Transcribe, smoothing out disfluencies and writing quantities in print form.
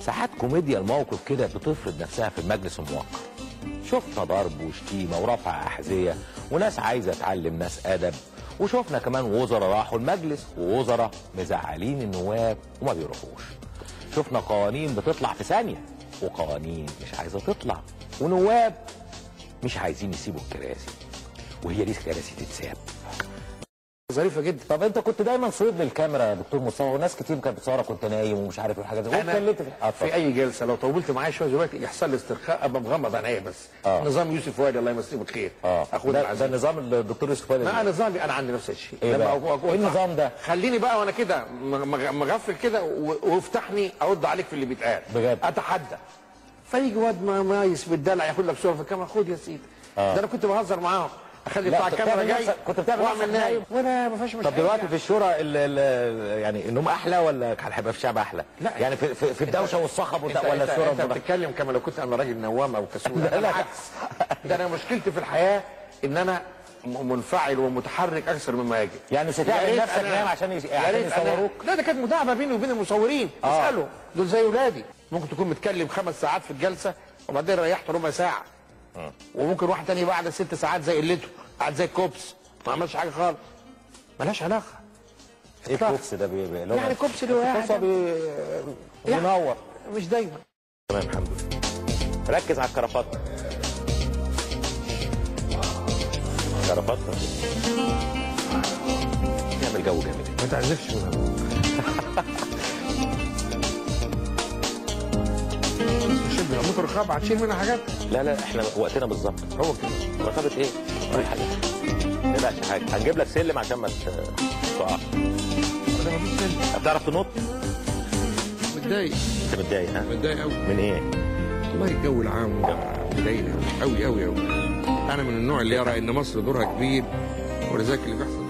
ساعات كوميديا الموقف كده بتفرض نفسها في المجلس الموقر. شفنا ضرب وشتيمه ورفع احذية وناس عايزه تعلم ناس ادب، وشفنا كمان وزراء راحوا المجلس ووزراء مزعلين النواب وما بيروحوش. شفنا قوانين بتطلع في ثانية وقوانين مش عايزه تطلع، ونواب مش عايزين يسيبوا الكراسي، وهي ليه الكراسي تتساب؟ ظريفة جدا. طب انت كنت دايما صيد للكاميرا يا دكتور مصطفى، وناس كتير كانت بتصورك وانت نايم ومش عارف ايه الحاجات دي. واتكلمت في اي جلسه لو طولت معايا شوية دلوقتي يحصل لي استرخاء، ابقى مغمض عينيا بس. نظام يوسف والي الله يمسيه بالخير. اخونا العزيز. ده نظام الدكتور يوسف والي. ما نظامي انا عندي نفس الشيء. ايه ايه النظام ده؟ خليني بقى وانا كده مغفل كده وافتحني ارد عليك في اللي بيتقال. بجد؟ اتحدى. فيجي واد مايس بالدلع ياخد لك صوره في الكاميرا، خد يا سيدي. ده انا كنت بهزر معاهم، اخلي بتاع الكاميرا جاي. كنت بتعمل واعمل نايم وانا ما فيهاش مشكلة. طب دلوقتي في الشورى يعني النوم احلى ولا هيبقى في الشعب احلى؟ لا يعني في الدوشة والصخب ولا الشورى؟ انت بتتكلم كما لو كنت انا راجل نوام او كسول. لا بالعكس، ده انا مشكلتي في الحياة ان انا منفعل ومتحرك اكثر مما يجب. يعني مش هتعمل نفسك نايم عشان يصوروك؟ لا ده كانت مداعبه بيني وبين المصورين. اسالوا دول زي ولادي. ممكن تكون متكلم 5 ساعات في الجلسة وبعدين ريحت ربع ساعة. وممكن واحد تاني بعد 6 ساعات زي قلته قعد زي الكوبس ما عملش حاجة خالص. ملهاش علاقة. ايه الكوبس ده؟ يعني الكوبس اللي هو بينور مش دايما. تمام الحمد لله. ركز على الكرافات. كرافات نعمل جو جامد. ما تعزفش منها. ممكن رقابه هتشيل منها حاجات؟ لا لا احنا وقتنا بالظبط. هو كده. رقابه ايه؟ كل حاجة. ما تقلقش حاجة، هنجيب لك سلم عشان ما تقعش. انا مفيش سلم. هتعرف تنط؟ متضايق. انت متضايق ها؟ متضايق قوي. من ايه؟ والله الجو العام مضايقني قوي قوي قوي. انا من النوع اللي يرى ان مصر دورها كبير، ولذلك اللي بيحصل